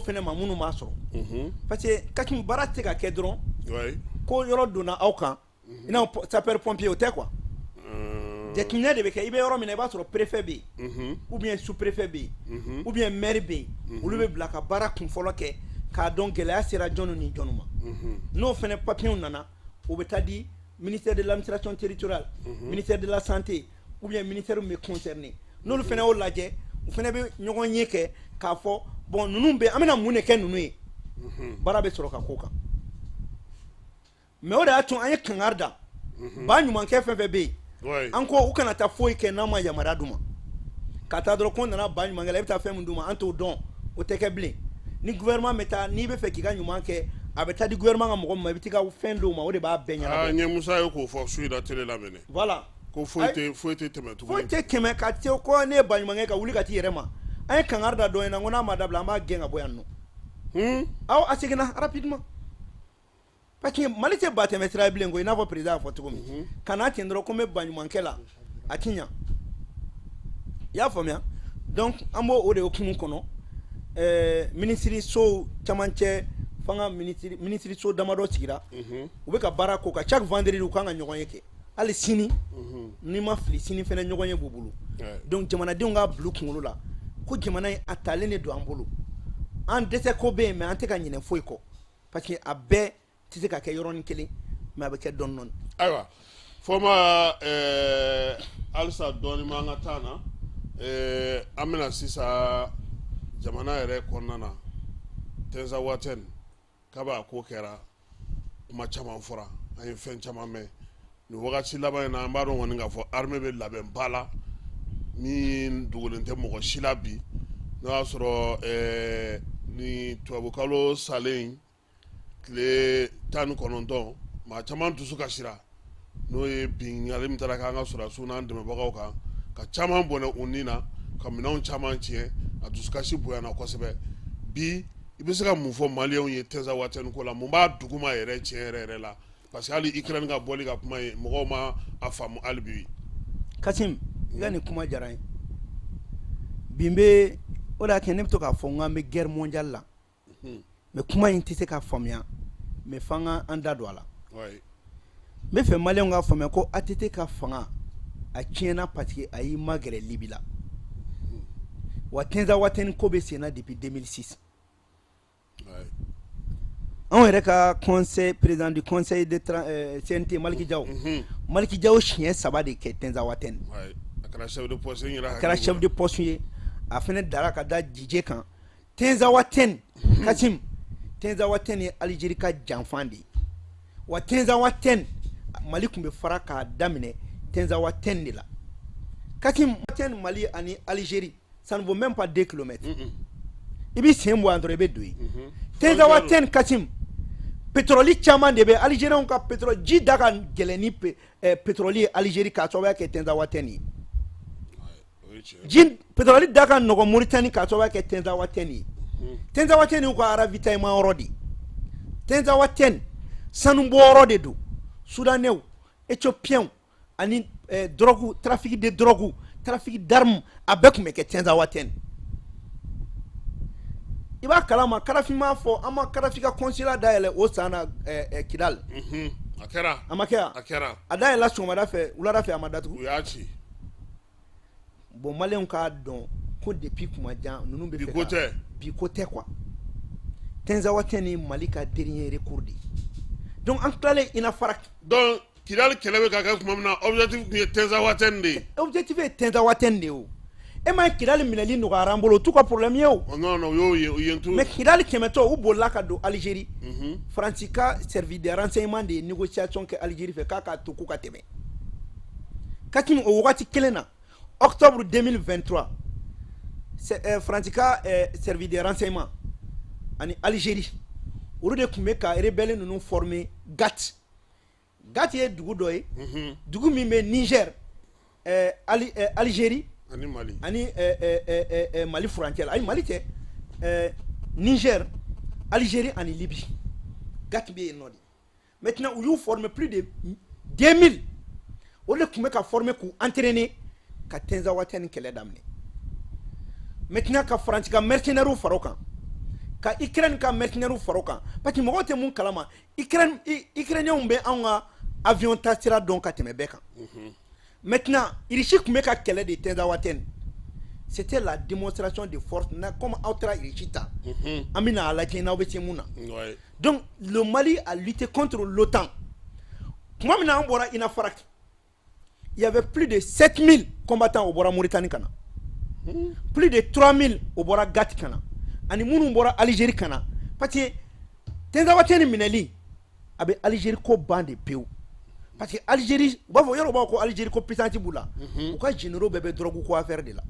fana ma minnu m'a sɔrɔ, parce que Kassim, baara tɛ se ka kɛ dɔrɔn ko yɔrɔ donna aw kan, i n'a fɔ sapeur pompier, o tɛ quoi. Jateminɛ de bɛ kɛ. I bɛ yɔrɔ min na, i b'a sɔrɔ préfet bɛ yen ou bien sous préfet bɛ yen ou bien maire bɛ yen. Olu bɛ bila ka baara kun fɔlɔ kɛ k'a dɔn gɛlɛya sera jɔnni ni jɔnni ma. N'o fana papiers nana, o bɛ taa di ministère de l'Administration territoriale, ministère de la Santé ou bien ministère min bɛ concerné. N'olu fana y'o lajɛ, u fana bɛ ɲɔgɔn ye kɛ k'a fɔ: bon, ninnu bɛ, an bɛna mun de kɛ ninnu ye? Baara bɛ sɔrɔ ka k'o kan. Mais o de y'a to an ye kangari da ba ɲumankɛ fɛn fɛn bɛ yen, an ko u kana taa foyi kɛ n'an ma yamaruya d'u ma. Ka taa dɔrɔn ko nana ba ɲumankɛ la, i bɛ taa fɛn min d'u ma, an t'o dɔn, o tɛ kɛ bilen. Ni gouvernement bɛ taa, n'i bɛ fɛ k'i ka ɲuman kɛ, a bɛ taa di gouvernement ka mɔgɔ min ma, i bɛ t'i ka fɛn d'o ma, o de b'a bɛɛ ɲɛnabɔ. N ye Musa ye k'o fɔ su in na télé la mɛnɛ. Voilà. Ko foyi tɛ tɛmɛ tuguni. Foyi tɛ tɛmɛ ka se ko ne ye baɲumankɛ ka wuli ka t'i yɛrɛ ma. An ye kangari da dɔ ɲɛna ko n'a ma dabila, an b'a gɛn ka bɔ yan nɔ. Awɔ, a seginna rapidement, parce que Mali tɛ ba tɛmɛ sira ye bilen ko i n'a fɔ président y'a fɔ cogo min. Ka n'a ten dɔrɔn ko n bɛ baɲumankɛ la, a ti ɲa, i y'a faamuya? Donc an b'o o de hukumu kɔnɔ. Minisiri so camancɛ fanga minisiri so damadɔ sigira, u bɛ ka baara k'o kan. Chaque vendredi, u kan ka ɲɔgɔn ye kɛ. Hali sini, n'i ma fili, sini fɛnɛ ɲɔgɔn ye b'u bolo. Donc jamanadenw k'a bila u kunkolo la ko jamana in, a talen de don an bolo. An dɛsɛ ko bɛ yen, mais an tɛ ka ɲinɛ foyi kɔ, parce que a bɛɛ tɛ se ka kɛ yɔrɔnin kelen, mais a bɛ kɛ dɔɔni dɔɔni. Ayiwa Fɔma, halisa dɔɔni b'an ka taa na. An bɛna sisan jamana yɛrɛ kɔnɔna na, Tinzawatɛni kaba ko kɛra, kuma caman fɔra, an ye fɛn caman mɛn nin wagati laban in na. An b'a dɔn kɔni k'a fɔ armée bɛ labɛn ba la min dogolen tɛ mɔgɔ si la bi. N'o y'a sɔrɔ ni tubabukalo salen tile 19, maa caman dusu kasira, n'o ye binkanni min taara k'an ka sɔrɔdasiw n'an dɛmɛbagaw kan, ka caman bɔnɛ u ni na, ka minɛnw caman tiɲɛ, a dusukasi bonyana kosɛbɛ. Bi, i bɛ se ka mun fɔ Maliyɛnw ye Tinzawatɛni ko la? Mun b'a duguma yɛrɛ, tiɲɛ yɛrɛ yɛrɛ la? Parce que hali Ukraine ka bɔli ka kuma ye, mɔgɔw ma a faamu hali bi. Kasim, i ka nin kuma diyara n ye bi. N bɛ o de y'a kɛ ne bɛ to k'a fɔ n k'an bɛ guerre mondiale la, mais kuma in tɛ se ka faamuya, mais f'an ka an da don a la. N bɛ fɛ Maliyɛnw ka faamuya ko ATT ka fanga, a tiɲɛna parce que a y'i magɛrɛ Libi la. Wa Tinzawatɛni ko bɛ sen na depuis 2006. Anw yɛrɛ ka conseil, président du conseil de CNT, Maliki Jaw, Maliki Jaw siɲɛ saba de kɛ Tinzawatɛni. A kɛra chef de poste n yɛrɛ. A kɛra chef de poste ye, a fana dara ka da Jije kan. Tinzawatɛni, Kasim, Tinzawatɛni ye Algérie ka janfan de ye. Wa Tinzawatɛni, Mali tun bɛ fara k'a daminɛ Tinzawatɛni de la. Kasim, Mali ani Algérie, ça ne vaut même pas 2 kilomètres. I b'i sen bɔ yan dɔrɔn, i bɛ don yen. Tinzawatɛni, Kasim, pétrole caman de bɛ Algériens ka pétrole ji da ka gɛlɛn ni pétrole ye Algérie, k'a sababuya kɛ Tinzawatɛni ye. Ji pétrole da ka nɔgɔn Mauritanie, k'a sababuya kɛ Tinzawatɛni ye. Tinzawatɛni y'u ka ravitaillement yɔrɔ de ye. Tinzawatɛni, sanubɔyɔrɔ de don. Soudanais, Éthiopiens ani drogue, trafic de drogue, trafic d'armes, a bɛɛ tun bɛ kɛ Tinzawatɛni. I b'a kalama, Kadafi m'a fɔ an ma Kadafi ka consulat dayɛlɛ o san na Kidal? A kɛra. A ma kɛ yan? A kɛra. A dayɛlɛla sɔgɔmada fɛ, wulada fɛ a ma datugu. U y'a ci. Bon, Maliyɛnw k'a dɔn ko depuis kuma jan ninnu bɛ Bi fɛ ko ka tɛ. Bi ko tɛ quoi. Tinzawatɛni, Mali ka dernier recours de ye. Donc an tilalen Inafarak. Donc Kidali kɛlɛ bɛ ka kɛ tuma min na, objectif tun ye Tinzawatɛni de ye. Objectif ye Tinzawatɛni de ye. O e ma ye, Kidali minɛli nɔgɔyara an bolo, o t'u ka problème ye o. Oh, non non, u y'o ye, u ye tu. Mais Kidali tɛmɛtɔ, u bolila ka don Algérie. Faransi ka service de renseignement de ye négociation kɛ Algérie fɛ k'a k'a to k'u ka tɛmɛ. Kati o wagati kelen na, octobre 2023, Faransi ka service de renseignement ani Algérie, olu de tun bɛ ka rebelle ninnu former Gat. Gat ye dugu dɔ ye, dugu min bɛ Niger, Algérie ani Mali. Ani Mali furancɛ la. Ayi, Mali tɛ, Niger, Algérie ani Libye. Gat bɛ yen nɔ de. Maintenant, u y'u former plus de 2000, o de tun bɛ ka former k'u entraîner ka Tinzawatɛni kɛlɛ daminɛ. Maintenant, ka Faransi ka mercenaires fara o kan. Ka Ukraine ka mercenaires fara o kan, parce que mɔgɔw tɛ mun kalama, Ukraine, Ukrainiens bɛ anw ka avion ta sira dɔn ka tɛmɛ bɛɛ kan. Maintenant, Russie tun bɛ ka kɛlɛ de Tinzaouatène, c'était la démonstration de force na. Comme aw taara Russie ta, an bɛna a lajɛ n'aw bɛ se mun na. Donc le Mali a lutté contre l'OTAN. Tuma min na an bɔra Inafarak, il y avait plus de 7000 combattants o bɔra Mauritanie ka na, plus de 3000 o bɔra Gati ka na, ani minnu bɔra Algérie ka na, parce que Tinzaouatène minɛli a bɛ Algérie ko ban de pewu. Parce que Algérie, u b'a fɔ yɔrɔ, u b'a fɔ ko Algérie ko puissance b'u la, u ka généraux bɛɛ bɛ drogue ko affaire de la.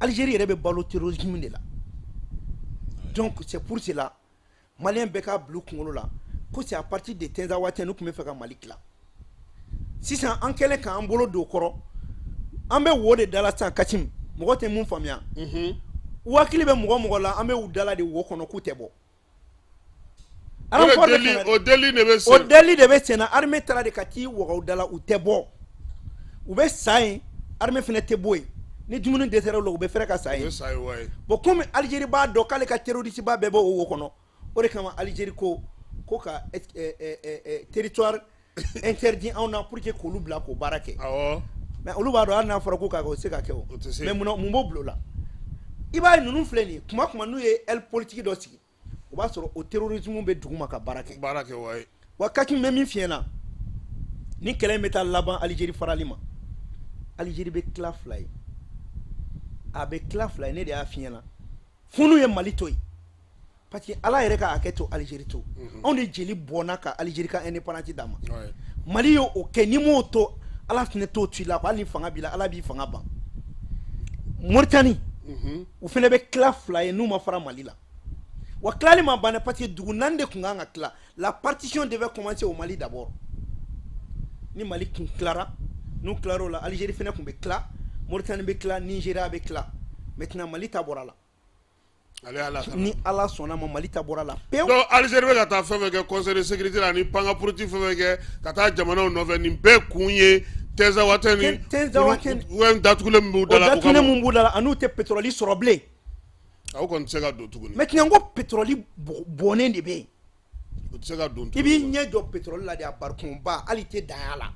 Algérie yɛrɛ bɛ balo terrorisme de la. Donc c'est pour cela, Malien bɛɛ k'a bila u kunkolo la ko c'est à partir de Tinzaouatène, u tun bɛ fɛ ka Mali tila. Sisan an kɛlen k'an bolo don o kɔrɔ, an bɛ wo de da la sisan. Kassim, mɔgɔ tɛ mun faamuya, u hakili bɛ mɔgɔ mɔgɔ la, an bɛ u dala de wo kɔnɔ k'u tɛ bɔ. O deli de bɛ O deli de bɛ sen na. Armée taara de ka t'i waga u da la, u tɛ bɔ, u bɛ sa yen, armée fana tɛ bɔ yen. Ni dumuni dɛsɛra u la, u bɛ fɛrɛ ka sa yen. Bon, komi Algérie b'a dɔn k'ale ka terroriste ba bɛɛ bɛ o wo kɔnɔ, o de kama Algérie ko ka territoire interdit anw na pour que k'olu bila k'o baara kɛ. Mais olu b'a dɔn, hali n'a fɔra ko k'a kɛ, o tɛ se ka kɛ o. Mais mun b'o bila o la? I b'a ye, ninnu filɛ nin ye, kuma kuma n'u ye aile politique dɔ sigi, o b'a sɔrɔ o terrorisme bɛ dugu ma ka baara kɛ. Baara kɛ, wayi. Wa Kassim, bɛ min f'i ɲɛna, ni kɛlɛ in bɛ taa laban Algérie farali ma, Algérie bɛ tila fila ye, a bɛ tila fila ye. Ne de y'a f'i ɲɛna, fo n'u ye Mali to yen, parce que Ala yɛrɛ ka hakɛ to Algérie to, anw de jeli bɔnna ka Algérie ka indépendance d'a ma. Mali ye o kɛ, ni m'o to, Ala fana t'o to i la. Hali ni fanga b'i la, Ala b'i fanga ban. Mauritanie, u fana bɛ tila fila ye n'u ma fara Mali la. Wa tilali ma ban dɛ, parce que dugu naani de tun kan ka tila. La partition devait commencer au Mali d'abord. Ni Mali tun tilara, n'u tilara o la, Algérie fana tun bɛ tila, Mauritanie bɛ tila, Nigéria bɛ tila. Maintenant, Mali ta bɔra la. Ni Ala sɔnna ma, Mali ta bɔra la pewu. Donc Algérie bɛ ka taa fɛn fɛn kɛ conseil de sécurité la, ani panga politique fɛn fɛn kɛ ka taa jamanaw nɔfɛ, nin bɛɛ kun ye Tinzaouatène. Tinzaouatène. Datugulen min b'u da la. O datugulen min b'u da la, an'u tɛ pétrole sɔrɔ bilen. Aw kɔni tɛ se ka don tuguni. Maintenant, ko pétrole bɔnnen de bɛ yen. O tɛ se ka don. I b'i ɲɛ jɔ pétrole la de, a barikonba, hali i tɛ dan a la.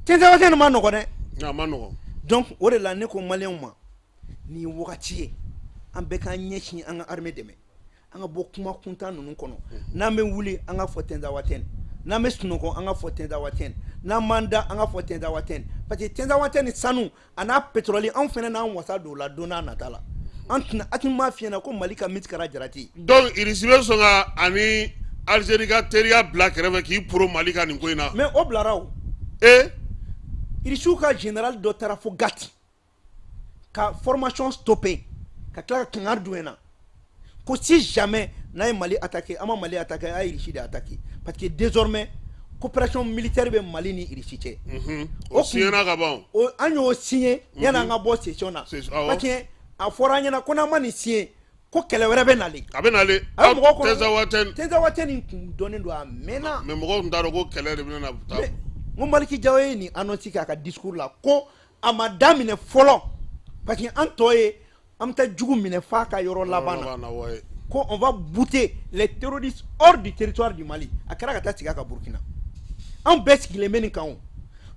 Tinzaouatène ma nɔgɔn dɛ. A ma nɔgɔn. Donc o de la, ne ko Maliyɛnw ma, nin ye wagati ye an bɛɛ k'an ɲɛsin an ka armée dɛmɛ, an ka bɔ kuma kuntan ninnu kɔnɔ. N'an bɛ wuli, an ka fɔ Tinzaouatène. N'an bɛ sunɔgɔ, an ka fɔ Tinzaouatène. N'an m'an da, an ka fɔ Tinzaouatène, parce que Tinzaouatène sanu a n'a pétrole, anw fana n'an wasa don o la don n'a nata la. An tɛna a tun m'a f'i ɲɛna ko Mali ka misikara jarati. Donc Russie bɛ sɔn ka ani Algérie ka teriya bila kɛrɛfɛ k'i poro Mali ka nin ko in na. Mais o bilara o. E. Irisiw ka général dɔ taara fo Gati ka formation stoppé, ka tila ka kangari d'u ɲɛna ko si jamais n'a ye Mali attaqué, an ma Mali attaqué, a ye Russie de attaqué, parce que désormais coopération militaire bɛ Mali ni Russie cɛ. O signé ka ban. O, an y'o signé yanni an ka bɔ session na, parce que a fɔra an ɲɛna ko n'an ma nin signé, ko kɛlɛ wɛrɛ bɛ nalen. A bɛ nalen. A bɛ mɔgɔw kɔnɔ. Tinzaouatène. Tinzaouatène nin tun dɔnnen don a mɛnna. Mais mɔgɔw tun t'a dɔn ko kɛlɛ de bɛna na taa. N ko Maliki Jawo ye nin annonce kɛ a ka discours la ko a ma daminɛ fɔlɔ, parce que an tɔ ye an bɛ taa jugu minɛ f'a ka yɔrɔ laban na, ko on va bouter les terroristes hors du territoire du Mali. A kɛra ka taa sigi a ka Burukina. Anw bɛɛ sigilen bɛ nin kan o,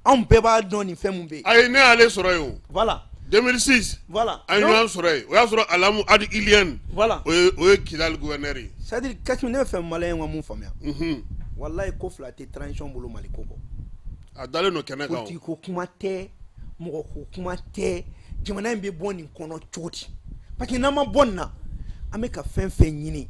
anw bɛɛ b'a dɔn nin fɛn mun bɛ yen. Ayi, ne y'ale sɔrɔ yen o. Voilà. 2006. Voilà. An ye ɲɔgɔn sɔrɔ yen, o y'a sɔrɔ Alamu Adi Iliène. Voilà. O ye Kidali gouverneur ye. C'est à dire, Kassim, ne bɛ fɛ Maliyɛnw ka mun faamuya? Walayi, ko fila tɛ transition bolo Mali ko kɔ. A dalen don kɛnɛ kan o. Politique ko kuma tɛ, mɔgɔ ko kuma tɛ, jamana in bɛ bɔ nin kɔnɔ cogo di? Parce que n'an ma bɔ nin na, an bɛ ka fɛn fɛn ɲini,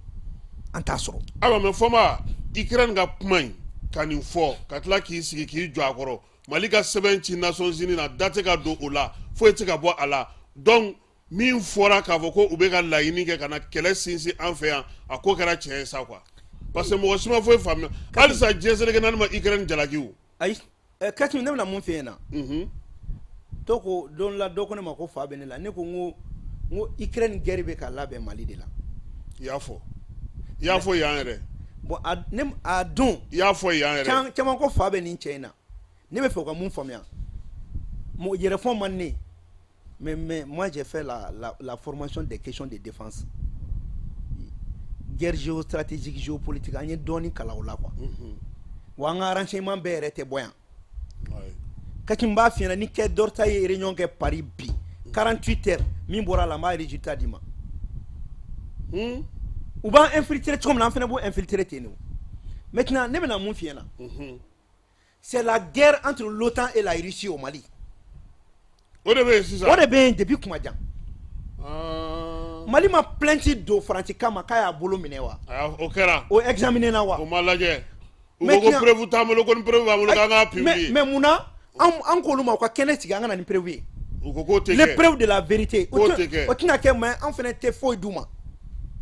an t'a sɔrɔ. Ayiwa, mais Fɔnba, Ukraine ka kuma in ka nin fɔ ka tila k'i sigi k'i jɔ a kɔrɔ, Mali ka sɛbɛn ci Nations Unies na, da tɛ ka don o la, foyi tɛ ka bɔ a la. Donc min fɔra k'a fɔ ko u bɛ ka laɲini kɛ ka na kɛlɛ sinsin an fɛ yan, a ko kɛra tiɲɛ ye sa quoi, parce que mɔgɔ si ma foyi faamuya halisa, diɲɛ seleke naani ma Ukraine jalaki o. Ayi, Kassim, ne bɛna mun f'i ɲɛna? Dɔw ko don la, dɔ ko ne ma ko fa bɛ ne la. Ne ko n ko Ukraine guerre bɛ ka labɛn Mali de la. I y'a fɔ, i y'a fɔ yan yɛrɛ. Bon, a ne a don. I y'a fɔ yan yɛrɛ. Caman ko fa bɛ nin cɛ in na. Ne bɛ fɛ u ka mun faamuya? Mɔgɔ yɛrɛfɔ man ne. Mais moi, j'ai fait la formation des questions de défense, guerre géostratégique, géopolitique. An ye dɔɔni kalan o la quoi. Wa an ka renseignement bɛɛ yɛrɛ tɛ bɔ yan. Kati, n b'a f'i ɲɛna, ni Quai d'Orsay ye réunion kɛ Paris bi, 48 heures min bɔra a la, n b'a résultat d'i ma. U b'an infiltrer cogo min na, an fana b'o infiltrer ten de. Maintenant, ne bɛna mun f'i ɲɛna? C'est la guerre entre l'OTAN et la Russie au Mali. O de bɛ yen sisan. O de bɛ yen depuis kuma jan. Mali ma plainte don Faransi kama k'a y'a bolo minɛ wa? O kɛra. O examiner na wa? O ma lajɛ. U ko ko preuve t'an bolo, ko ni preuve b'an bolo k'an k'a publier. Mais munna an k'olu ma u ka kɛnɛ sigi, an ka na ni preuve ye? U ko k'o tɛ kɛ. Les preuves de la vérité. K'o tɛ kɛ. O tɛna kɛ, mais an fana tɛ foyi d'u ma.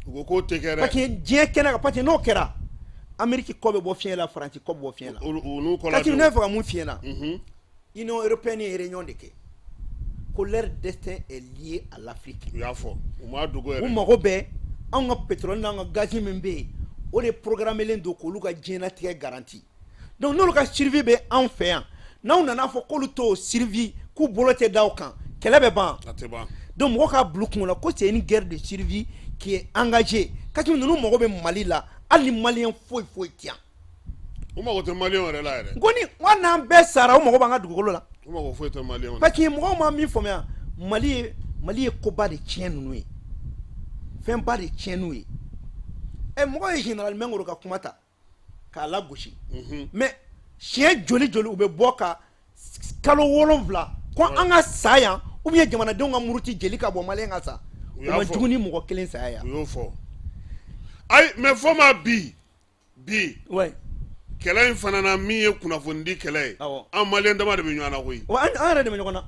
U ko k'o tɛ kɛ dɛ. Parce que diɲɛ kɛnɛ kan, parce que n'o kɛra, Amérique kɔ bɛ bɔ fiɲɛ la, Faransi kɔ bɛ bɔ fiɲɛ la. U n'u kɔ. Kati, ne bɛ fɛ ka mun f'i ɲɛna? Union européenne ye réunion de kɛ ko leur destin est lié à l'Afrique. U y'a fɔ, u m'a dogo yɛrɛ. U mago bɛ anw ka pétrole n'an ka gaz min bɛ yen, o de programmelen don k'olu ka diɲɛlatigɛ garanti. Donc n'olu ka survie bɛ anw fɛ yan, n'anw nana fɔ k'olu t'o survie, k'u bolo tɛ da o kan, kɛlɛ bɛ ban. A tɛ ban. Donc mɔgɔ k'a bila u kun na ko c'est une guerre de survie qui est engagée. Kati, ninnu mago bɛ Mali la, hali ni malien foyi foyi tɛ yan. U mago tɛ malien yɛrɛ la yɛrɛ. Ko ni wa n'an bɛɛ sara, u mago b'an ka dugukolo la. U mago foyi tɛ malien na. Parce que mɔgɔw ma min faamuya, Mali ye koba de tiɲɛ ninnu ye, fɛnba de tiɲɛ n'u ye. Ɛ, mɔgɔ ye général Mengolo ka kuma ta k'a lagosi, mais siɲɛ joli joli u bɛ bɔ ka kalo 7 ko an ka sa yan, ou bien jamanadenw ka muruti, jeli ka bɔ, malien ka sa, U o y'a ma fɔ. jugu ni mɔgɔ kelen saya yan. U y'o fɔ. Ayi, mais fɔ ma bi bi kɛlɛ in fana na, min ye kunnafonidi kɛlɛ ye, an malien dama de bɛ ɲɔgɔn na koyi. Wa an yɛrɛ de bɛ ɲɔgɔn na.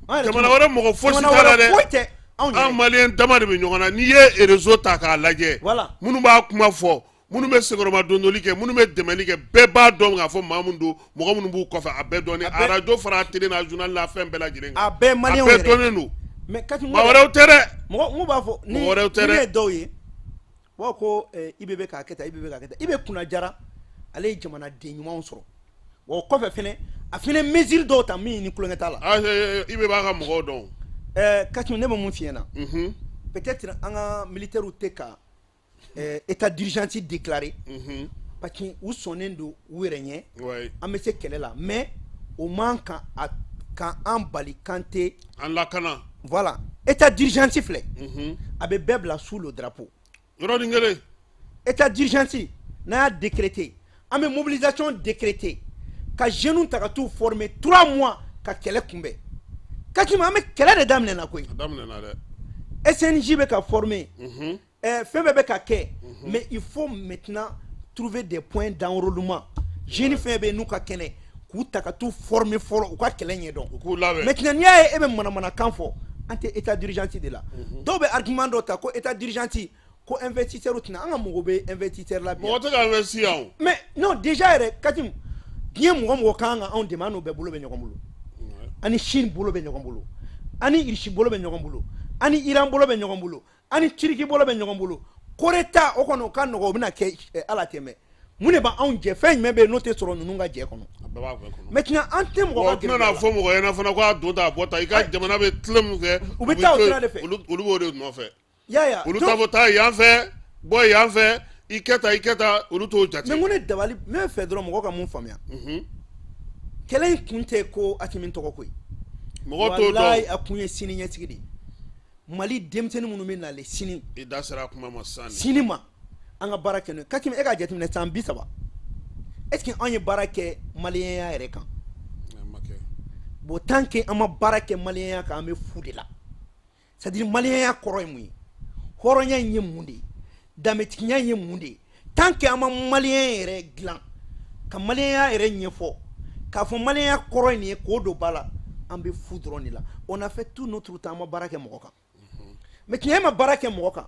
An yɛrɛ Jamana wɛrɛ mɔgɔ fosi jamana t'a la wɛrɛ dɛ. Foyi tɛ anw An yɛrɛ. malien dama de bɛ ɲɔgɔn na. N'i ye réseau ta k'a lajɛ, minnu b'a kuma fɔ, minnu bɛ senkɔrɔma dondoli kɛ, minnu bɛ dɛmɛli kɛ, bɛɛ b'a dɔn k'a fɔ maa min don, mɔgɔ minnu b'u kɔfɛ, a bɛɛ dɔnnen. Arajo fara télé n'a journal n'a fɛn bɛɛ lajɛlen kan. A bɛɛ maliyɛnw A bɛɛ yɛrɛ. dɔnnen don. Mais Kati, Maa wɛrɛw tɛ dɛ. Mɔgɔ mun b'a fɔ ni Mɔgɔ wɛrɛw tɛ ni dɛ. ne ye dɔw ye, u b'a fɔ ko IB bɛ k'a kɛ tan, IB bɛ k'a kɛ tan. IB kunna jara, ale ye jamanaden ɲumanw sɔrɔ. Wa o kɔfɛ fɛnɛ, a fɛnɛ mesure dɔw ta min ni kulonkɛ t'a la. Ah, IB b'a ka mɔgɔw dɔn. Kati, ne bɛ mun f'i ɲɛna? Peut-être an ka militaires tɛ ka état d'urgence déclarer parce que u sɔnnen don u yɛrɛ ɲɛ. An bɛ se kɛlɛ la, mais o man kan a kan an bali kan tɛ. An lakana. Voilà, état d'urgence filɛ, a bɛ bɛɛ bila sous le drapeau. Yɔrɔnin kelen. État d'urgence n'a y'a décrété, an bɛ mobilisation décrété ka jeunes ta ka t'u former 3 mois ka kɛlɛ kunbɛn. Kati, an bɛ kɛlɛ de daminɛ koyi. A daminɛna dɛ. SNJ bɛ ka former, fɛn bɛɛ bɛ ka kɛ, mais il faut maintenant trouver des points d'enrôlement. Jeunes fɛn bɛ yen n'u ka kɛnɛ, k'u ta ka t'u former fɔlɔ, u ka kɛlɛ ɲɛdɔn. U k'u labɛn. Maintenant, n'i y'a ye e bɛ manamanakan fɔ, an tɛ état d'urgence de la. Dɔw bɛ argument dɔ ta ko état d'urgence, ko investisseur tɛna, an ka mɔgɔw bɛ investisseur la bi. Mɔgɔ tɛ ka investir yan o. Mais non, déjà yɛrɛ, Kati, diɲɛ mɔgɔ mɔgɔ kan ka anw dɛmɛ, an n'o bɛɛ bolo bɛ ɲɔgɔn bolo. Ani Chine bolo bɛ ɲɔgɔn bolo, ani Russie bolo bɛ ɲɔgɔn bolo, ani Iran bolo bɛ ɲɔgɔn bolo, ani Turquie bolo bɛ ɲɔgɔn bolo. Corée ta o kɔni, o ka nɔgɔ, o bɛna kɛ ala tɛmɛ. Mun de b'anw jɛ? Fɛn jumɛn bɛ yen n'o tɛ sɔrɔ ninnu ka jɛ kɔnɔ? A bɛɛ b'a bɛɛ kɔnɔ. Maintenant, an tɛ mɔgɔ Wa ka u tɛna n'a gɛrɛ fɔ mɔgɔ ɲɛna fana ko a don ta a bɔ ta, i ka jamana bɛ tilen min kɛ. U bɛ taa o sira de fɛ. Olu b'o de nɔfɛ. Ya ya. Olu ta fɔ taa yan fɛ, bɔ yan fɛ, i kɛ tan, i kɛ tan, olu t'o jate. Mais n ko ne dabali n bɛ fɛ dɔrɔn mɔgɔ ka mun faamuya? Kɛlɛ in kun tɛ ko Asimi tɔgɔ ko ye. Mɔgɔ t'o Walayi, dɔn. a kun ye sini ɲɛsigi de ye. Mali denmisɛnnin minnu bɛ nalen sini, I da sera kuma ma sisan de. sini ma, an ka baara kɛ n'o ye. Kati, e k'a jateminɛ, san 30, est ce que anw ye baara kɛ maliyɛnya yɛrɛ kan? A ma kɛ. Bon, tant que an ma baara kɛ maliyɛnya kan, an bɛ fu de la. C'est à dire, maliyɛnya kɔrɔ ye mun ye? Hɔrɔnya in ye mun de ye? Danbetigiya in ye mun de ye? Tant que an ma maliyɛn yɛrɛ dilan, ka maliyɛnya yɛrɛ ɲɛfɔ, k'a fɔ maliyɛnya kɔrɔ ye nin ye, k'o don ba la, an bɛ fu dɔrɔn de la. On a fait tout notre temps, an ma baara kɛ mɔgɔ kan. Mais tiɲɛ, e ma baara kɛ mɔgɔ kan,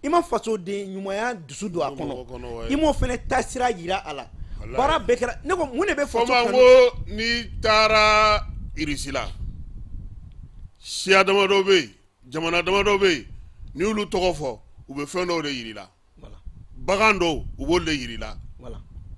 i ma fasoden ɲumanya dusu don a Mɔgɔ kɔnɔ, kɔnɔ, ouais. i m'o fɛnɛ taasira yira a la. Walayi. Baara bɛɛ kɛra. Ne ko mun de bɛ faso Fɔma, kanu? ko n'i taara Irisi la, siya damadɔ bɛ yen, jamana damadɔ bɛ yen, n'i y'olu tɔgɔ fɔ, u bɛ fɛn dɔw de yir'i la. Bagan dɔw, u b'olu de yir'i la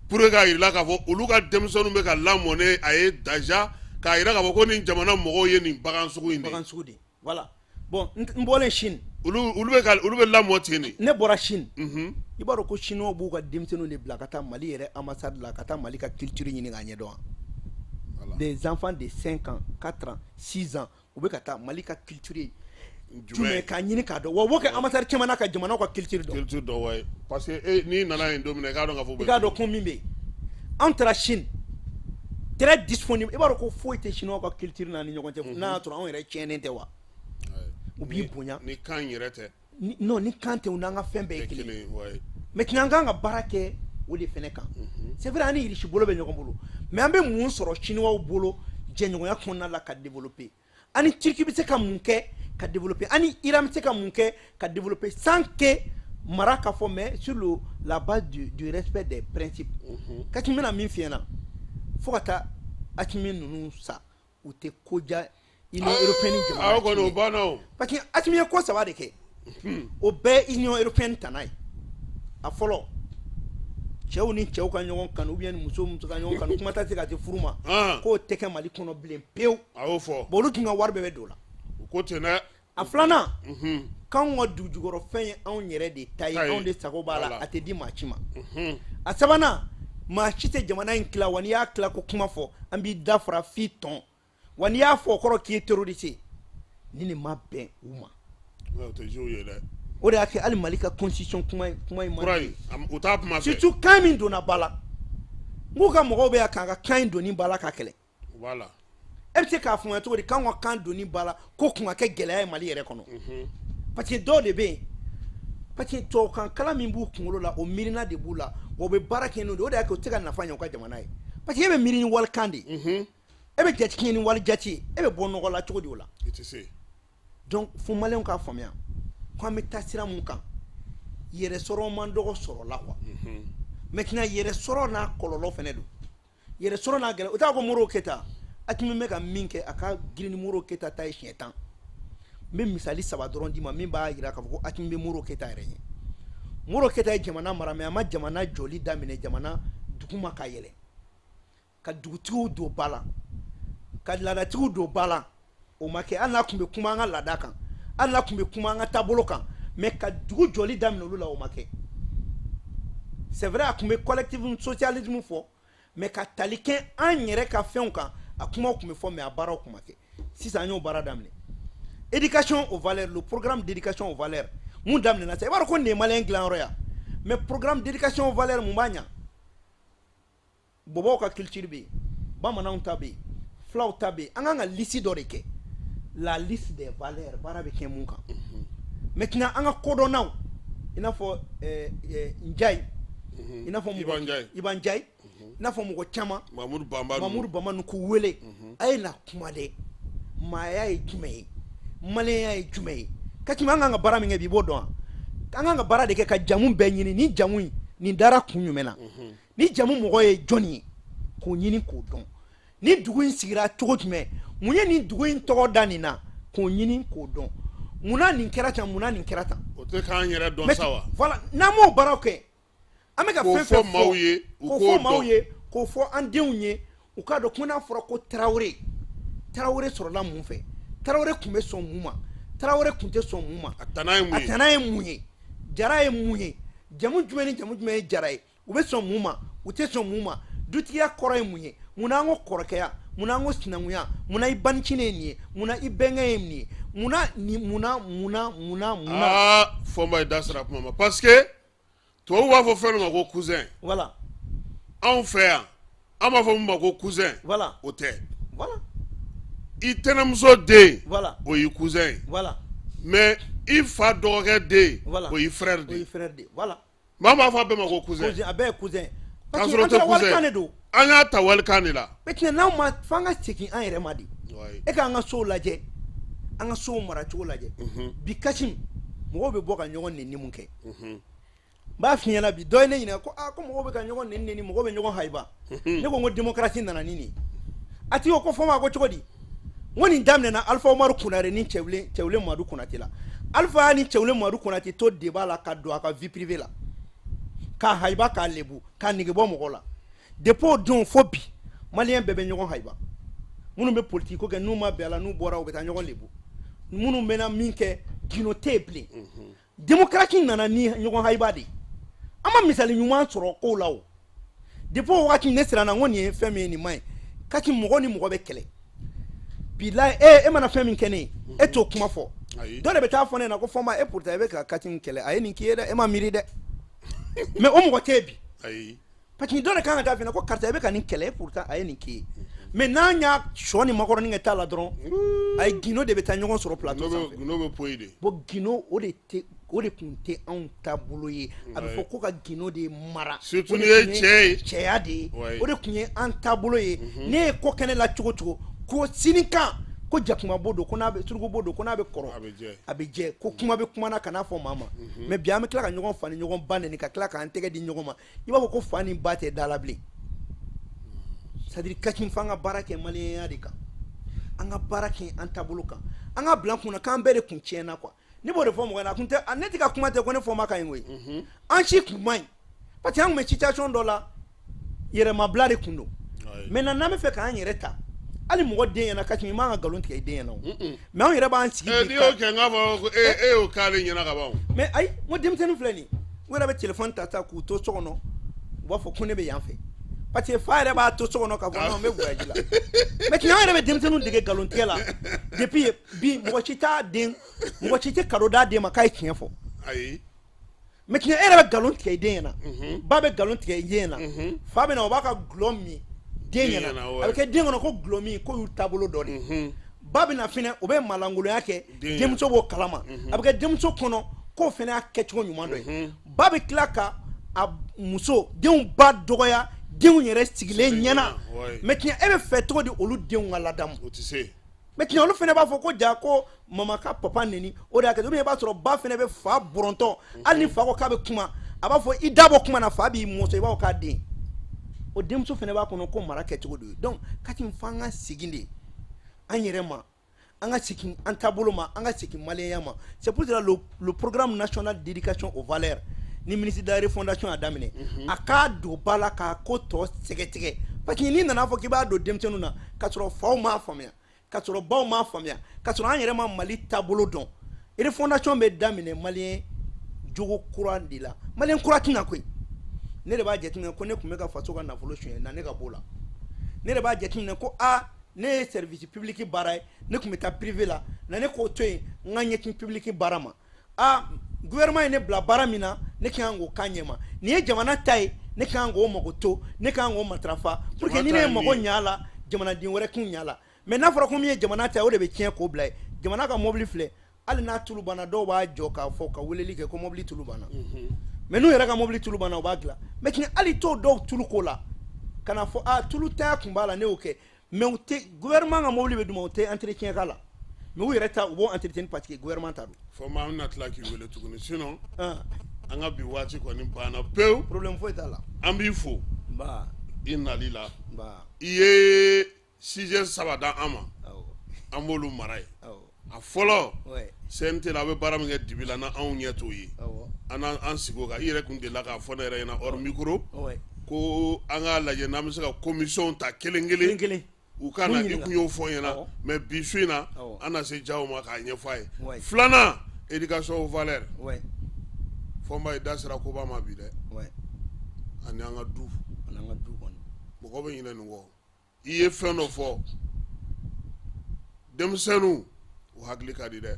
pour que k'a yir'i la k'a fɔ olu ka denmisɛnninw bɛ ka lamɔ ne a ye déjà, k'a yira k'a fɔ ko nin jamana mɔgɔw ye nin bagan sugu in de ye. Bagan sugu de. Voilà, bon, n bɔlen Chine. Olu bɛ lamɔ ten de. Ne bɔra Chine. I b'a dɔn ko chinois b'u ka denmisɛnninw de bila ka taa Mali yɛrɛ ambassade la, ka taa Mali ka culture ɲini k'a ɲɛdɔn wa? Des enfants de 5 ans, 4 ans, 6 ans, u bɛ ka taa Mali ka culture ye jumɛn k'a ɲini k'a dɔn. Wa u b'o kɛ ambassade caman na ka jamanaw ka culture dɔn. Culture dɔn, wayi, parce que e n'i nana yen don min na, i k'a dɔn k'a fɔ. I k'a dɔn ko min bɛ yen. Anw taara Chine, très disponible. I b'a dɔn ko foyi tɛ chinois ka culture n'a ni ɲɔgɔn cɛ, n'a y'a sɔrɔ anw yɛrɛ tiɲɛnen tɛ wa. U b'i bonya. Ni kan yɛrɛ tɛ. Non, ni kan tɛ, u n'an ka fɛn bɛɛ ye kelen ye. Maintenant, an kan ka baara kɛ o de fɛnɛ kan. C'est vrai, an ni Irisi bolo bɛ ɲɔgɔn bolo, mais an bɛ mun sɔrɔ chinois bolo jɛɲɔgɔnya kɔnɔna la ka développer? An ni Turquie bɛ se ka mun kɛ ka développer? An ni Iran bɛ se ka mun kɛ ka développer sans que mara ka fɔ, mais sur la base du respect des principes? Kati, n bɛna min f'i ɲɛna, fo ka taa Assimi ninnu sa, u tɛ ko diya Union européenne jamana. Awɔ kɔni, o banna o. Parce que Assimi ye ko saba de kɛ, o bɛɛ ye Union européenne tana ye. A fɔlɔ, cɛw ni cɛw ka ɲɔgɔn kanu ou bien muso muso ka ɲɔgɔn kanu, kuma tɛ se ka se furu ma, k'o tɛ kɛ Mali kɔnɔ bilen pewu. A y'o fɔ. Bon, olu tun ka wari bɛɛ bɛ don o la. U ko ten dɛ. A filanan, k'anw ka dugujukɔrɔfɛn ye anw yɛrɛ de ta ye, anw de sago b'a la, a tɛ di maa si ma. A sabanan, maa si tɛ jamana in tila wa, n'i y'a tila ko kuma fɔ, an b'i da fara f'i tɔn wa, n'i y'a fɔ o kɔrɔ k'i ye terroriste ye. Ni nin ma bɛn u ma. O tɛ jouer ye dɛ. O de y'a kɛ hali Mali ka constitution kuma kuma in ma. Kura in, u t'a kuma fɛ. Surtout kan min donna ba la, n k'u ka mɔgɔw bɛ yan k'an ka kan in donni ba la ka kɛlɛ. Voilà. E bɛ se k'a faamuya cogo di k'anw ka kan donni ba la ko kun ka kɛ gɛlɛya ye Mali yɛrɛ kɔnɔ? Parce que dɔw de bɛ yen, parce que tubabukan kalan min b'u kunkolo la, o miirina de b'u la, wa u bɛ baara kɛ n'o de ye. O de y'a kɛ u tɛ se ka nafa ɲɛ u ka jamana ye, parce que e bɛ miiri ni walikan de ye, e bɛ jate kɛ ni wali jate ye, e bɛ bɔ nɔgɔ la cogo di o la? I tɛ se. Donc fo maliyɛnw k'a faamuya ko an bɛ taa sira mun kan, yɛrɛ sɔrɔ man dɔgɔ sɔrɔ la quoi. Maintenant, yɛrɛ sɔrɔ n'a kɔlɔlɔ fɛnɛ don, yɛrɛ sɔrɔ n'a gɛlɛya. O t'a ko Modibo Keyita, Assimi bɛ ka min kɛ, a ka girin ni Modibo Keyita ta ye siɲɛ 10. N bɛ misali saba dɔrɔn d'i ma min b'a jira k'a fɔ ko Assimi bɛ Modibo Keyita yɛrɛ ɲɛ. Modibo Keyita ye jamana mara, mais a ma jamana jɔli daminɛ jamana duguma ka yɛlɛ, ka dugutigiw don ba la, ka laadatigiw don ba la, o ma kɛ. Hali n'a tun bɛ kuma an ka laada kan, hali n'a tun bɛ kuma an ka taabolo kan, mais ka dugu jɔli daminɛ olu la, o ma kɛ. C'est vrai, a tun bɛ collectivisme, socialisme fɔ, mais ka tali kɛ an yɛrɛ ka fɛnw kan, a kumaw tun bɛ fɔ, mais a baaraw tun ma kɛ. Sisan an y'o baara daminɛ, éducation aux valeurs, le programme d'éducation aux valeurs mun daminɛna sisan. I b'a dɔn ko nin ye maliyɛn dilanyɔrɔ ya, mais programme d'éducation aux valeurs mun b'a ɲa? Bɔbɔw ka culture bɛ yen, bamananw ta bɛ yen, fulaw ta bɛ yen. An kan ka liste dɔ de kɛ, la liste des valeurs, baara bɛ kɛ mun kan. Maintenant, an ka kodɔnnaw, i n'a fɔ Njayi, i n'a fɔ Iba Njayi. Iba Njayi, i n'a fɔ mɔgɔ caman. Mamudu Banba. Mamudu Bamba ninnu, k'u wele: a ye na kuma dɛ, maaya ye jumɛn ye, maliyɛnya ye jumɛn ye? Ka tɛmɛ an kan ka baara min kɛ bi, i b'o dɔn wa? An kan ka baara de kɛ ka jamu bɛɛ ɲini. Ni jamu in nin dara kun jumɛn na? Ni jamu mɔgɔ ye jɔnni ye, k'o ɲini k'o dɔn. Ni dugu in sigira cogo jumɛn? Mun ye nin dugu in tɔgɔ da nin na, k'o ɲini k'o dɔn. Munna nin kɛra tan? Munna nin kɛra tan? O tɛ k'an yɛrɛ dɔn sa wa? Voilà, n'an m'o baaraw kɛ, an bɛ ka K'o fɛn fɔ fɛn maaw ye, u k'o k'o fɔ maaw dɔn. ye, k'o fɔ an denw ye, u k'a dɔn ko n'a fɔra ko Tarawele, Tarawele sɔrɔla mun fɛ? Tarawele tun bɛ sɔn mun ma? Tarawele tun tɛ sɔn mun ma? A tana ye mun A ye? tana ye mun ye? Jara ye mun ye? Jamu jumɛn ni jamu jumɛn ye jara ye? U bɛ sɔn mun ma? U tɛ sɔn mun ma? Dutigiya kɔrɔ ye mun ye? Munna an ko kɔrɔkɛya? Munna an ko sinankunya? Munna i banicinin ye nin ye? Munna i bɛnkɛ ye nin ye? Munna nin? Munna, munna, munna, munna? Aa, Fɔnba, ye da sera kuma ma, parce que tubabu b'a fɔ fɛn dɔ ma ko cousin. Anw fɛ yan, an b'a fɔ mun ma ko cousin? O tɛ. I tɛnɛmuso den, o y'i cousin ye. Mais i fa dɔgɔkɛ den, o y'i frère de O ye. ye frère de ye, voilà. Maa b'a fɔ a bɛɛ ma ko cousin. Cousin, a bɛɛ ye cousin. K'a Parce que sɔrɔ o an tɛ taara walikan cousin. de don. An y'a ta walikan de la. Maintenant, n'anw ma, f'an ka segin an yɛrɛ ma de. E k'an ka sow lajɛ, an ka sow maracogo lajɛ bi. Kasim, mɔgɔw bɛ bɔ ka ɲɔgɔn neni mun kɛ? N b'a f'i ɲɛna bi, dɔ ye ne ɲininka ko aa, ko mɔgɔw bɛ ka ɲɔgɔn neni neni, mɔgɔw bɛ ɲɔgɔn hayiba. Ne ko n ko démocratie nana ni nin ye. A tigi ko ko Fɔnba, ko cogo di? N ko nin daminɛna Alpha Umaru Konare ni Cɛwule Madu Konate la. Alpha y'a ni Cɛwule Madu Konate to débat la ka don a ka vie privée la, k'a hayiba, k'a lebu, k'a nege bɔ mɔgɔ la. Depuis o don fo bi, maliyɛn bɛɛ bɛ ɲɔgɔn hayiba. Minnu bɛ politique ko kɛ, n'u ma bɛn a la, n'u bɔra, u bɛ taa ɲɔgɔn lebu. Minnu bɛna min kɛ, gundo tɛ yen bilen. Démocratie nana ni ɲɔgɔn hayiba de ye. An ma misali ɲuman sɔrɔ kow la. O depuis o waati, ne siranna, n ko nin ye fɛn min ye, nin man ɲi. Kati, mɔgɔ ni mɔgɔ bɛ kɛlɛ bilayi. E mana fɛn min kɛ ne ye, e t'o kuma fɔ. Dɔ de bɛ taa fɔ ne ɲɛna ko Fɔnba, e pourtant e bɛ ka Kati kɛlɛ, a ye nin k'i ye dɛ, e ma miiri dɛ. Mais o mɔgɔ tɛ yen bi, parce que dɔ de kan ka taa f'i ɲɛna ko karisa, e bɛ ka nin kɛlɛ, e pourtant a ye nin k'i ye. Mais n'an y'a sɔ ni makɔrɔni kɛ t'a la dɔrɔn, a ye gundo de bɛ taa ɲɔgɔn sɔrɔ plateau sanfɛ. Gundo bɛ poyi de. Bon, gundo, o de tɛ, o de tun tɛ anw taabolo ye. A bɛ fɔ ko ka gundo de mara. Surtout n'i ye cɛ ye. Cɛya de ye o de tun ye an taabolo ye. Ne ye ko kɛnɛ la cogo cogo, ko sini kan ko jakumabo don, ko n'a bɛ surukubo don, ko n'a bɛ kɔrɔ a bɛ jɛ, ko kuma bɛ kuma na, kana fɔ maa ma. Mais bi, an bɛ tila ka ɲɔgɔn fa ni ɲɔgɔn ba neni, ka tila k'an tɛgɛ di ɲɔgɔn ma, i b'a fɔ ko fa ni ba tɛ da la bilen. C'est à dire, Kati, f'an ka baara kɛ maliyɛnya de kan, an ka baara kɛ an taabolo kan, an ka bila kun na k'an bɛɛ de kun tiɲɛna quoi. Ne b'o de fɔ mɔgɔ ɲɛna. A kun tɛ, ne tɛ ka kuma tɛ ko ne fɔ ma ka ɲi koyi. An si kun man ɲi, parce que an kun bɛ situation dɔ la, yɛrɛmabila de kun don. Maintenant, n'an bɛ fɛ k'an yɛrɛ ta, hali mɔgɔ den ɲɛna, Kati, i man ka nkalon tigɛ i den ɲɛna o. Mais anw yɛrɛ b'an sigi. N'i y'o kɛ, n k'a fɔ ko e y'o k'ale ɲɛna ka ban o. Mais ayi, n ko denmisɛnnin filɛ nin ye, u yɛrɛ bɛ téléphone ta ta k'u to so kɔnɔ, u b'a fɔ ko ne bɛ yan fɛ, parce que fa yɛrɛ b'a to so kɔnɔ k'a fɔ non, n bɛ voyage la. Mais tiɲɛ, an yɛrɛ bɛ denmisɛnninw dege nkalon tigɛ la depuis bi. Mɔgɔ si t'a den, mɔgɔ si tɛ cadeau d'a den ma k'a ye tiɲɛ fɔ. Ayi. Mais tiɲɛ, e yɛrɛ bɛ nkalon tigɛ i den ɲɛna, ba bɛ nkalon tigɛ i den ɲɛna, fa bɛ na, o b'a ka gulɔ min den ɲɛna, a bɛ kɛ den kɔnɔ ko gulɔ min ko y'u taabolo dɔ de ye. Ba bɛ na fɛnɛ, o bɛ malangolonya kɛ, denmuso b'o kalama, a bɛ kɛ denmuso kɔnɔ k'o fɛnɛ y'a kɛcogo ɲuman dɔ ye. Ba bɛ tila ka a muso denw ba dɔgɔya denw yɛrɛ sigilen ɲɛna. Mais tiɲɛ, e bɛ fɛ cogo di olu denw ka ladamu? O tɛ se. Mais tiɲɛ, olu fɛnɛ b'a fɔ ko ja, ko mama ka papa neni, o de y'a kɛ. Ou bien i b'a sɔrɔ ba fɛnɛ bɛ fa bɔrɔntɔ, hali ni fa ko k'a bɛ kuma, a b'a fɔ i da bɔ kuma na, fa b'i mɔsɔn, i b'a fɔ k'a den. O denmuso fɛnɛ b'a kɔnɔ ko mara kɛcogo de ye. Donc Kati, f'an ka segin de an yɛrɛ ma, an ka segin an taabolo ma, an ka segin maliyɛnya ma. C'est pour cela le programme national d'éducation aux valeurs ni ministre de la refondation y'a daminɛ, a k'a don ba la k'a ko tɔ sɛgɛtigɛ, parce que n'i nana fɔ k'i b'a don denmisɛnninw na k'a sɔrɔ faw m'a faamuya, k'a sɔrɔ baw m'a faamuya, k'a sɔrɔ an yɛrɛ ma Mali taabolo dɔn. Refondation bɛ daminɛ maliyɛn jogo kura de la. Maliyɛn kura tɛna koyi. Ne de b'a jateminɛ ko ne tun bɛ ka faso ka nafolo suɲɛ na, ne ka b'o la. Ne de b'a jateminɛ ko aa, ne ye service public baara ye, ne tun bɛ taa privé la na, ne k'o to yen, n ka ɲɛsin public baara ma. Aa, gouvernement ye ne bila baara min na, ne ka kan k'o k'a ɲɛ ma. Nin ye jamana ta ye, ne ka kan k'o mago to, ne ka kan k'o matarafa pour que ni ne ye mago ɲɛ a la, jamanaden wɛrɛ k'u ɲɛ a la. Mais n'a fɔra ko min ye jamana ta ye, o de bɛ tiɲɛ k'o bila yen. Jamana ka mobili filɛ, hali n'a tulu banna, dɔw b'a jɔ k'a fɔ ka weleli kɛ ko mobili tulu banna. Mais n'u yɛrɛ ka mobili tulu banna, u b'a dilan. Mais tiɲɛ, hali t'o dɔw tulu ko la ka na fɔ a tulu taya kun b'a la, ne y'o kɛ. Mais u tɛ, gouvernement ka mobili bɛ d'u ma, u tɛ entretien k'a la, mais u yɛrɛ ta, u b'o entretien parce que gouvernement ta don. Fɔma, an bɛna tila k'i wele tuguni, sinon an ka bi waati kɔni banna pewu. Problème foyi t'a la. An b'i fo Nba. i nali la. Nba. I ye sujet saba d'an ma, an b'olu mara yen. A fɔlɔ, CNT la, a bɛ baara min kɛ dibi la, na anw ɲɛ t'o ye, an an sigi o kan. I yɛrɛ kun delila k'a fɔ ne yɛrɛ ɲɛna hors micro ko an k'a lajɛ n'an bɛ se ka commission ta kelen kelen kelen u ka na. I kun y'o fɔ n ɲɛna, mais bi su in na, an na se Jaw ma k'a ɲɛfɔ a ye. Filanan, éducation aux valeurs. Fɔnba, i da sera koba ma bi dɛ. Ani an ka du. Ani an ka du kɔni. Mɔgɔ bɛ ɲinɛ nin kɔ. I ye fɛn dɔ fɔ, denmisɛnninw u hakili ka di dɛ.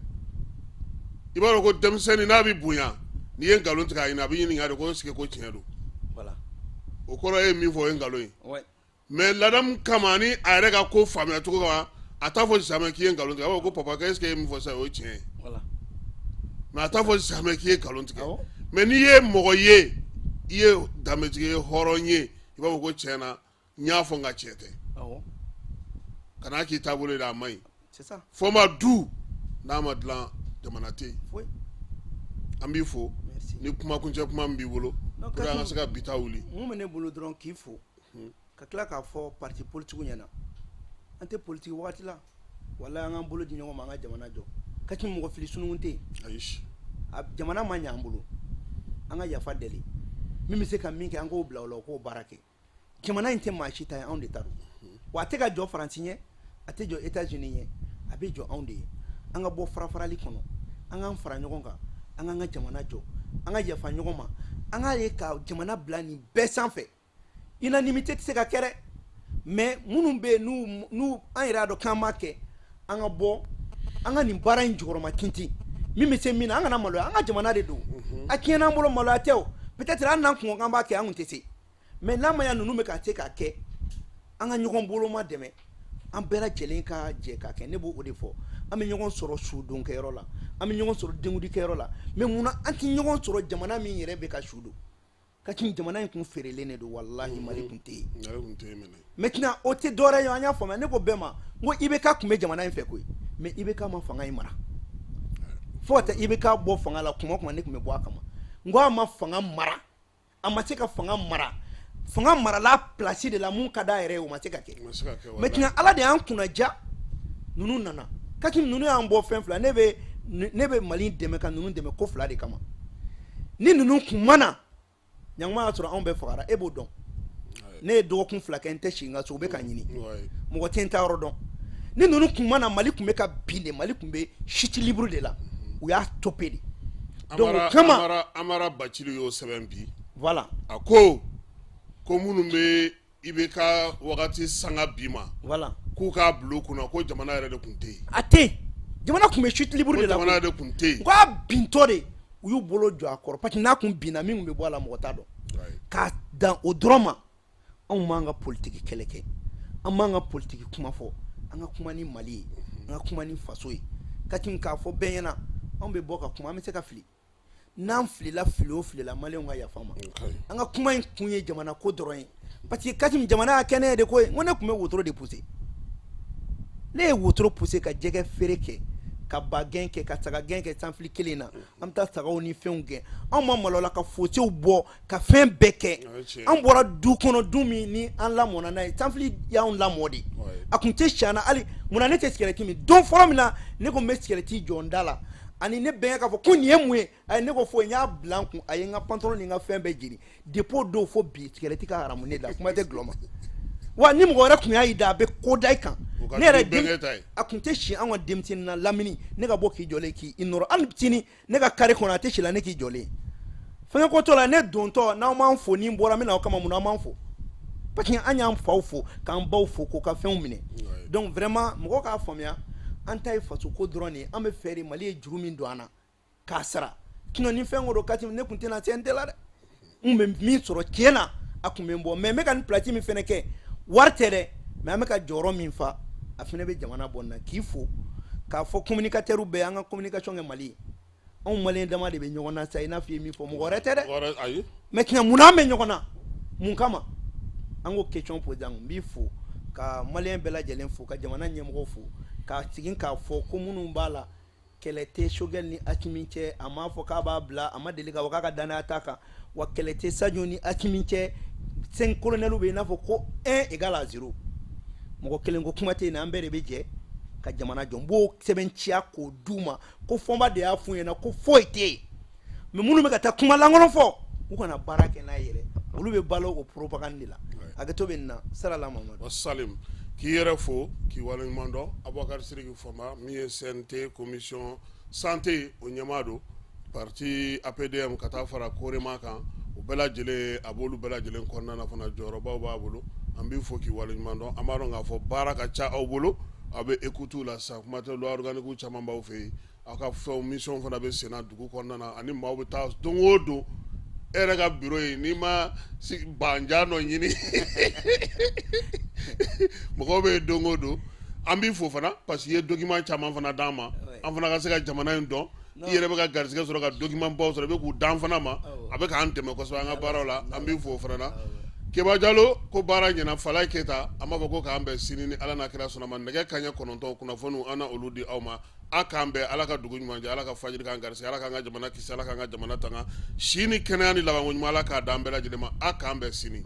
I b'a dɔn ko denmisɛnnin n'a bɛ bonya, n'i ye nkalon tigɛ a ɲɛna, a bɛ ɲininka de ko est-ce que ko tiɲɛ don. O kɔrɔ, e ye min fɔ, o ye nkalon ye. Mais ladamu kama ni a yɛrɛ ka ko faamuya cogo kama, a t'a fɔ jamais k'i ye nkalon tigɛ. A b'a fɔ ko papa, est-ce que e ye min fɔ sisan, o ye tiɲɛ ye. Mais a t'a fɔ jamais k'i ye nkalon tigɛ. Mais n'i ye mɔgɔ ye, i ye danbetigi ye, hɔrɔn ye, i b'a fɔ ko tiɲɛ na, n y'a fɔ, n ka tiɲɛ tɛ. Kana k'i taabolo ye dɛ, a man ɲi. Fɔma, du n'a ma dilan, jamana tɛ yen. An b'i fo ni kumakuncɛ kuma min b'i bolo pour que an ka se ka bi ta wuli. Mun bɛ ne bolo dɔrɔn, k'i fo, ka tila k'a fɔ parti politique ɲɛna, an tɛ politique wagati la, walahi, an k'an bolo di ɲɔgɔn ma, an ka jamana jɔ. Kati, mɔgɔ fili sununkun tɛ yen. Ayi. Jamana ma ɲɛ an bolo, an ka yafa deli. Min bɛ se ka min kɛ, an k'o bila o la, o k'o baara kɛ. Jamana in tɛ maa si ta ye, anw de ta don. Wa a tɛ ka jɔ Faransi ɲɛ, a tɛ jɔ États-Unis ɲɛ, a bɛ jɔ anw de ye. An ka bɔ farafarali kɔnɔ, an k'an fara ɲɔgɔn kan, an k'an ka jamana jɔ, an ka yafa ɲɔgɔn ma, an k'a ye ka jamana bila nin bɛɛ sanfɛ. Unanimité tɛ se ka kɛ dɛ, mais minnu bɛ yen, n'u an yɛrɛ y'a dɔn k'an m'a kɛ, an ka bɔ, an ka nin baara in jukɔrɔma tintin. Min bɛ se min na, an kana maloya, an ka jamana de don. A tiɲɛna an bolo, maloya tɛ o. Peut-être hali n'an kun ko k'an b'a kɛ, an kun tɛ se. Mais n'a ma ɲa ninnu bɛ ka se k'a kɛ, an ka ɲɔgɔn boloma dɛmɛ, an bɛɛ lajɛlen ka jɛ k'a kɛ. Ne b'o de fɔ. An bɛ ɲɔgɔn sɔrɔ sudonkɛyɔrɔ la, an bɛ ɲɔgɔn sɔrɔ denkundikɛyɔrɔ la, mais munna an tɛ ɲɔgɔn sɔrɔ jamana min yɛrɛ bɛ ka su don? Ka kin jamana in kun feerelen de don, walahi, Mali kun tɛ yen. Maintenant o tɛ dɔwɛrɛ ye, an y'a faamuya. Ne ko bɛɛ ma n ko IBK tun bɛ jamana in fɛ koyi, mais IBK ma fanga in mara. Fo ka taa IBK bɔ fanga la, kuma o kuma ne tun bɛ bɔ a kama. N ko a ma fanga mara, a ma se ka fanga mara. Fanga marala place de la, mun ka d'a yɛrɛ ye, o ma se ka kɛ. Maintenant Ala de y'an kunnaja, ninnu nana. Kaki ninnu y'an bɔ fɛn fila. Ne bɛ Mali dɛmɛ ka ninnu dɛmɛ ko fila de kama. Ni ninnu kun ma na, ɲanguma y'a sɔrɔ anw bɛɛ fagara, e b'o dɔn. Ne ye dɔgɔkun 2 kɛ, n tɛ si n ka so, u bɛ ka ɲini, mɔgɔ tɛ n ta yɔrɔ dɔn. Ni ninnu kun ma na, Mali tun bɛ ka bin de, Mali tun bɛ chute libre de la, u y'a stoppé de. Donc o kama, Amara Bacili y'o sɛbɛn bi. Voilà. A ko minnu bɛ IBK wagati sanga bi ma, k'u k'a bila u kunna ko jamana yɛrɛ de tun tɛ yen. A tɛ yen, jamana tun bɛ chute libre de la. Jamana de tun tɛ yen. K'a bintɔ de, u y'u bolo jɔ a kɔrɔ, parce que n'a kun binna, min tun bɛ bɔ a la, mɔgɔ t'a dɔn. K'a dan o dɔrɔn ma, anw m'an ka politiki kɛlɛ kɛ, an m'an ka politiki kuma fɔ, an ka kuma ni Mali ye, an ka kuma ni faso ye. Ka kin k'a fɔ bɛɛ ɲɛna, anw bɛ bɔ ka kuma, an bɛ se ka fili. N'an filila, fili o filila, maliyɛnw ka yafa ma. An ka kuma in kun ye jamana ko dɔrɔn ye, parce que Kasim, jamana y'a kɛnɛ de ko ye. N ko ne tun bɛ wotoro de pousser, ne ye wotoro pousser ka jɛgɛ feere kɛ, ka ba gɛn kɛ, ka saga gɛn kɛ. Sanfili kelen na, an bɛ taa sagaw ni fɛnw gɛn. Anw ma malo la ka fosew bɔ, ka fɛn bɛɛ kɛ. An bɔra du kɔnɔ, du min ni an lamɔna n'a ye, sanfili y'anw lamɔ de. A kun tɛ si an na hali. Munna ne tɛ sigɛrɛti min? Don fɔlɔ min na ne ko n bɛ sigɛrɛti jɔ n da la, ani ne bɛnkɛ k'a fɔ ko nin ye mun ye, ayi, ne ko foyi, n y'a bila n kun, a ye n ka pantalon ni n ka fɛn bɛɛ jeni. Depuis o don fo bi, sigɛrɛti ka haramu ne da, kuma tɛ gulɔ ma. Wa ni mɔgɔ wɛrɛ tun y'a y'i da, a bɛ ko da i kan. Ne yɛrɛ, a tun tɛ si an ka denmisɛnnin na lamini ne ka bɔ k'i jɔlen k'i nɔrɔ. Hali sini ne ka carré kɔnɔ, a tɛ si la ne k'i jɔlen. Fɛnkɛ ko t'o la. Ne dontɔ, n'aw m'an fo, ni n bɔra, n bɛ na aw kama. Mun na aw m'an fo? Parce que an y'an faw fo, k'an baw fo, k'u ka fɛnw minɛ. Donc vraiment, mɔgɔw k'a faamuya, an ta ye faso ko dɔrɔn de ye. An bɛ fɛ de Mali ye juru min don an na k'a sara. Sinon ni fɛn ko don, Kati, ne tun tɛna CNT la dɛ. N kun bɛ min sɔrɔ tiɲɛ na, a kun bɛ n bɔ. Mais n bɛ ka nin place min fɛnɛ kɛ, wari tɛ dɛ, mais an bɛ ka jɔyɔrɔ min fa, a fɛnɛ bɛ jamana bɔ nin na. K'i fo k'a fɔ communicateur bɛɛ, an ka communication kɛ Mali ye. Anw maliyɛn dama de bɛ ɲɔgɔn na sa, i n'a fɔ i ye min fɔ, mɔgɔ wɛrɛ tɛ dɛ. Maintenant munna an bɛ ɲɔgɔn na, mun kama? An k'o question poser an kun. N b'i fo, ka maliyɛn bɛɛ lajɛlen fo, ka jamana ɲɛmɔgɔw fo, ka segin k'a fɔ ko minnu b'a la, kɛlɛ tɛ Choguel ni Assimi cɛ. A m'a fɔ k'a b'a bila, a ma deli k'a fɔ k'a ka danaya t'a kan. Wa kɛlɛ tɛ Sadio ni Assimi cɛ. Cinq colonels bɛ yen, i n'a fɔ ko 1 égale à 0, mɔgɔ kelen ko kuma tɛ yen, an bɛɛ de bɛ jɛ ka jamana jɔ. N b'o sɛbɛntiya k'o d'u ma ko Fɔnba de y'a f'u ɲɛna ko foyi tɛ yen. Mais minnu bɛ ka taa kuma lankolon fɔ, u kana baara kɛ n'a ye yɛrɛ, olu bɛ balo o propagande de la. Hakɛto bɛ nin na. Sarala Mamadu. Salim, k'i yɛrɛ fo, k'i waleɲuman dɔn. Abubakar Sidiki Fɔnba, min ye CNT commission santé o ɲɛmaa don, parti APDM ka taa fara Korema kan, o bɛɛ lajɛlen, a b'olu bɛɛ lajɛlen kɔnɔna na fana, jɔyɔrɔbaw b'a bolo. An b'i fo k'i waleɲuman dɔn. An b'a dɔn k'a fɔ baara ka ca aw bolo, aw bɛ écoute la sisan, kuma tɛ loi organique caman b'aw fɛ yen, aw ka fɛnw mission fana bɛ senna dugu kɔnɔna na, ani maaw bɛ taa don o don e yɛrɛ ka bureau ye, n'i ma banjan dɔ ɲini, mɔgɔw bɛ yen don o don. An b'i fo fana parce que i ye document caman fana d'an ma, an fana ka se ka jamana in dɔn. I yɛrɛ bɛ ka garisɛgɛ sɔrɔ ka document baw sɔrɔ, i bɛ k'u d'an fana ma, a bɛ k'an dɛmɛ kosɛbɛ an ka baaraw la. An b'i fo o fana na. Keba Jalo ko baara ɲɛna. Falaye Keyita, an b'a fɔ ko k'an bɛn sini ni Ala n'a kira sɔnna ma, nɛgɛ kanɲɛ 9, kunnafoniw an na olu di aw ma. A k'an bɛn. Ala ka dugu ɲuman jɛ, Ala ka fajiri k'an garisɛgɛ, Ala k'an ka jamana kisi, Ala k'an ka jamana tanga, si ni kɛnɛya ni labanko ɲuman, Ala k'a d'an bɛɛ lajɛlen ma. A k'an bɛn sini.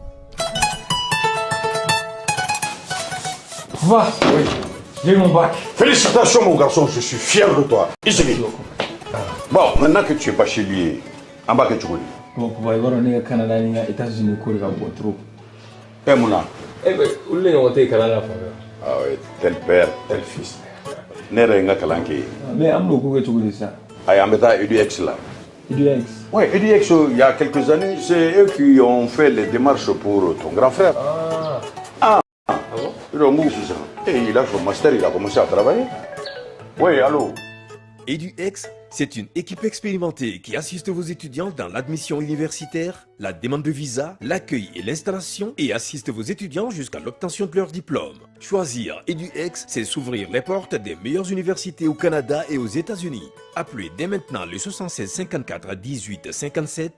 Va. Oui. J'ai eu mon bac. Félicitations, mon garçon, je suis fier de toi. Isigi. Bon, maintenant que tu es bachelier, an b'a kɛ cogo di? Bon, papa, i b'a dɔn ne ka Canada ni n ka États-Unis ko de ka bon trop. E mun na? Eh ben, olu de ɲɔgɔn tɛ yen kalan na fan bɛɛ. Ah oui, tel père, tel fils. Ne yɛrɛ ye n ka kalan kɛ yen. Mais an bɛn'o ko kɛ cogo di sisan? Ayi, an bɛ taa EduX la. EduX? Oui, EduX, il y a quelques années, c'est eux qui ont fait les démarches pour ton grand frère. Ah. Ah. Bon? Et il a son master, il a commencé à travailler. Oui, allô? EduX, c'est une équipe expérimentée qui assiste vos étudiants dans l'admission universitaire, la demande de visa, l'accueil et l'installation et assiste vos étudiants jusqu'à l'obtention de leur diplôme. Choisir EduX, c'est s'ouvrir les portes des meilleures universités au Canada et aux États-Unis. Appelez dès maintenant le 76 54 18 57.